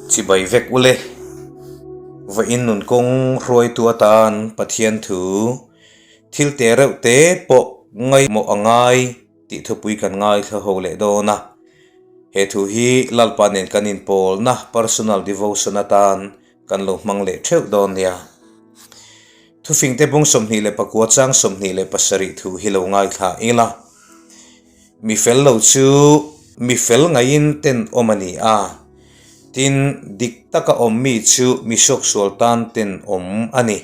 Chibai vek ule. Vawiin nun kawng hruaitu atan Pathian thu thil te reuh te pawh ngaihmawh a ngai tih thupui kan ngaithla ho leh dawn a. He thu hi Lalpa nen kan inpawlna personal devotion atan kan lo hmang leh theuh dawn nia. Thufingte bung 29 chang 27 thu hi lo ngaithla ila. Mi fel lo chu mi fel ngaiin ten awm a ni a, tin, dik taka awm mi chu mi suaksual tan ten awm a ni.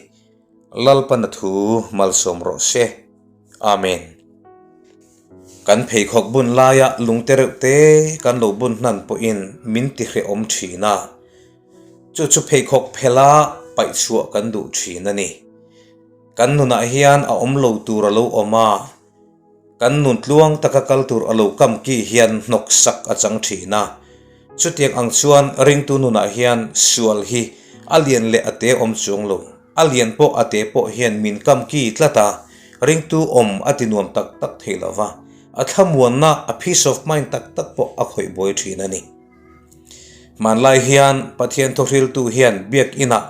Lalpana thu malsawm rawh se. Amen. Kan pheikhawk bun laia lungte reuh te kan lo bun hnan pawhin min ti hrehawm thin a, chu chu pheikhawk phela paih chhuah kan duh thin a ni. Kan nunah hian a awm lo tur a lo awm a. Kan nun tluang taka kal tur a lo kam ki hian hnawk sak a chang thin a. Chutiang ang chuan ringtu nunah hian sual hi a lian leh a te awm chuang lo. A lian pawh a te pawh hian min kam ki tlat a, ringtu awm a ti nuam tak tak thei lo va, a thlamuanna, a peace of mind tak tak pawh a khawih buai thin a ni. Hmanlai hian Pathian thawhriltu hian biakinah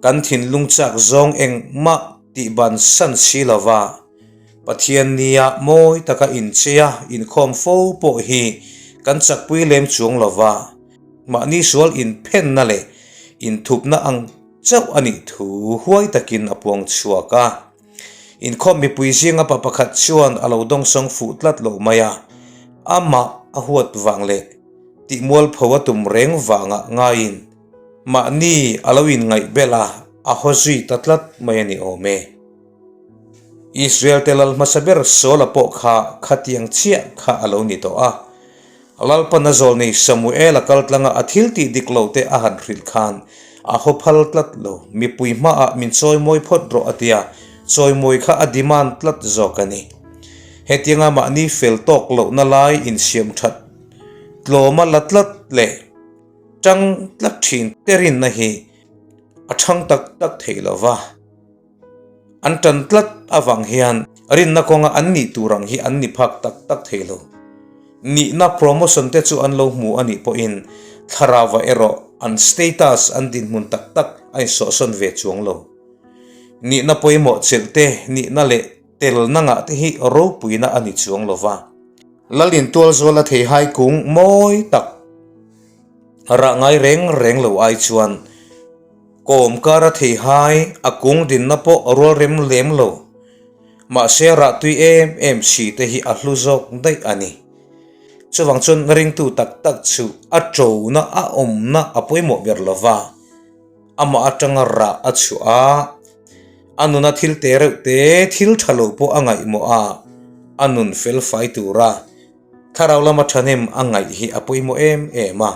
Kan thinlung chak zawng engmah tih ban san si lova, Pathian nia mawi taka incheia inkhawm fo pawh hi kan chakpui lem chuang lova, mahni sual inphenna leh inthupna ang chauh a nih thu huai takin a puang chhuak a. Inkhawm mipui zinga pa pakhat chuan a lo dawngsawng fuh tlat lo mai a, amah a huat vang leh tihmualpho a tum reng vangah ngaiin, Mahni a lo inngaih belh a, a haw zui ta tlat mai a ni awm e. Israel te lal hmasa ber Saula pawh kha khatiang chiah kha a lo ni tawh a. Lalpan a zawlnei Samuel a kal tlanga a thil tih dik lo te a han hrilh khan a haw phal tlat lo. Mipui hmaah min chawimawi phawt rawh a tia, chawimawi kha a demand tlat zawk a ni. Hetianga mahni fel tawk lohna lai insiam that tlawma la tlat leh, Tang tlat thin te rinna hi a thang tak tak thei lo va, an tan tlat avang hian rinna kawnga an nih tur ang hi an ni phak tak tak thei lo. Nihna promotion te chu an lo hmu a nih pawhin thlarauva erawh an status an dinhmun tak tak a insawhsawn ve chuang lo. Nihna pawimawh chelh te, nihna leh telna ngah te hi ropuina a ni chuang lo va. Lalin tualzuala theihai kung mawi tak rah ngai reng reng lo ai chuan kawm kara theihai a kung dinna pawh rual rem lem lo. Mahse rah tui em em si te hi a hlu zawk daih a ni. Chuvang chuan ringtu tak tak chu a ṭona a awmna a pawimawh ber lo va, amah atanga rah a chhuah a, A nuna thil te reuh te, thil tha lo pawh a ngaihmawh a, a nun fel fai tura thlarau lama thahnem a ngaih hi a pawimawh em em a.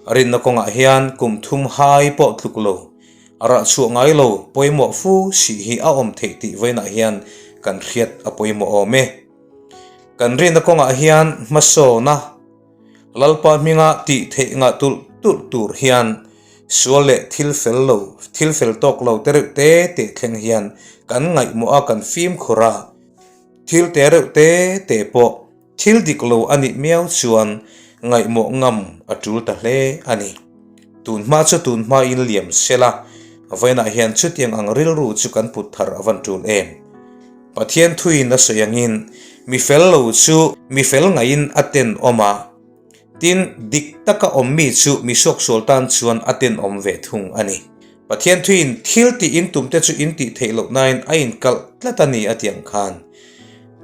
Rinna kawngah hian kum thum hai pawh tluk lo, rah chhuah ngai lo pawimawh fu sih hi a awm theih tih vawiinah hian kan hriat a pawimawh awm e. Kan rinna kawngah hian hmasawna Lalpa hminga tih theih ngah tulh tulh tur hian sual leh thil fel lo, thil fel tawk lo te reuh te te thleng hian kan ngaihmawh a, kan fimkhur a. Thil te reuh te te pawh thil dik lo a nih miau chuan ngaihmawh ngam a tul ta hle a ni. Tun hma chu tun hmain liam sela, vawiinah hian chutiang ang rilru chu kan put thar a van tul em? Pathian thuin a sawi angin, mi fel lo chu mi fel ngaiin a tenawm a, tin, dik taka awm mi chu mi suaksual tan chuan a tenawm ve thung a ni. Pathian thuin thil tih in tumte chu in tih theih loh nain a inkalh tlat a ni a tih ang khan,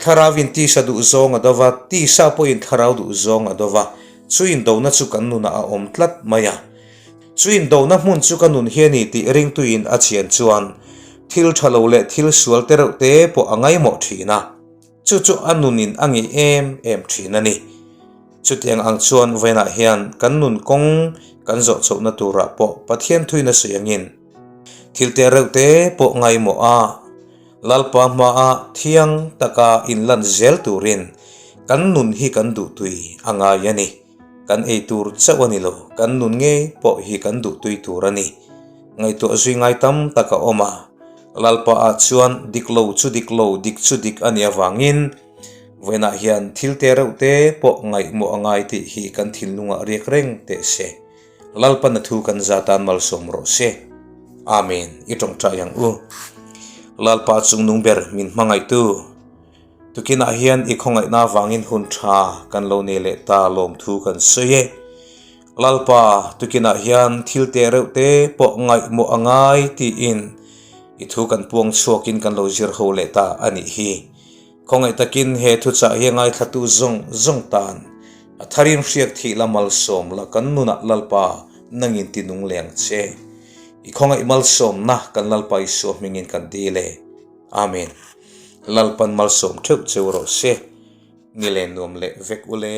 Thlarauin tisa duh zawng a do va, tisa pawhin thlarau duh zawng a do va, chu indona chu kan nunah a awm tlat mai a. Chu indona hmun chu ka nun hi a ni tih ringtuin a chian chuan thil tha lo leh thil sual te reuh te pawh a ngaimawh thin a, chu chu a nunin a ngei em em thin a ni. Chutiang ang chuan vawiinah hian kan nun kawng kan zawh chhohna turah pawh Pathian thuin a sawi angin thil te reuh te pawh ngaimawh a, Lalpa hmaa thiang taka inlan zel turin kan nun hi kan duhtui a ngai a ni. Kan ei tur chauh a ni lo, kan nun ngei pawh hi kan duhtui tur a ni. Ngaihtuah zui ngai tam tak a awm a, Lalpa ah chuan dik lo chu dik lo, dik chu dik a nih avangin vawiinah hian thil te reuh te pawh ngaihmawh a ngai tih hi kan thinlungah riak reng teh se. Lalpan a thu kan za tan malsawm rawh se. Amen. I tawngtai ang u. Lalpa chungnung ber min hmangaihtu. Tukinah hian i khawngaihna avangin hun tha kan lo nei leh ta lawmthu kan sawi e. Lalpa, tukinah hian thil te reuh te pawh ngaihmawh a ngai tiin i thu kan puang chhuakin kan lo zir ho leh ta a nih hi. Khawngaih takin he thuchah hi a ngaithlatu zawng zawng tan a tharin hriak thih la malsawm la kan nunah Lalpa nangin ti nung leng che. I khawngaih malsawmna kan Lalpa Isua hmingin kan dil e. Amen. Lalpan malsawm theuh cheu rawh se. Ni len nuam leh vek u le.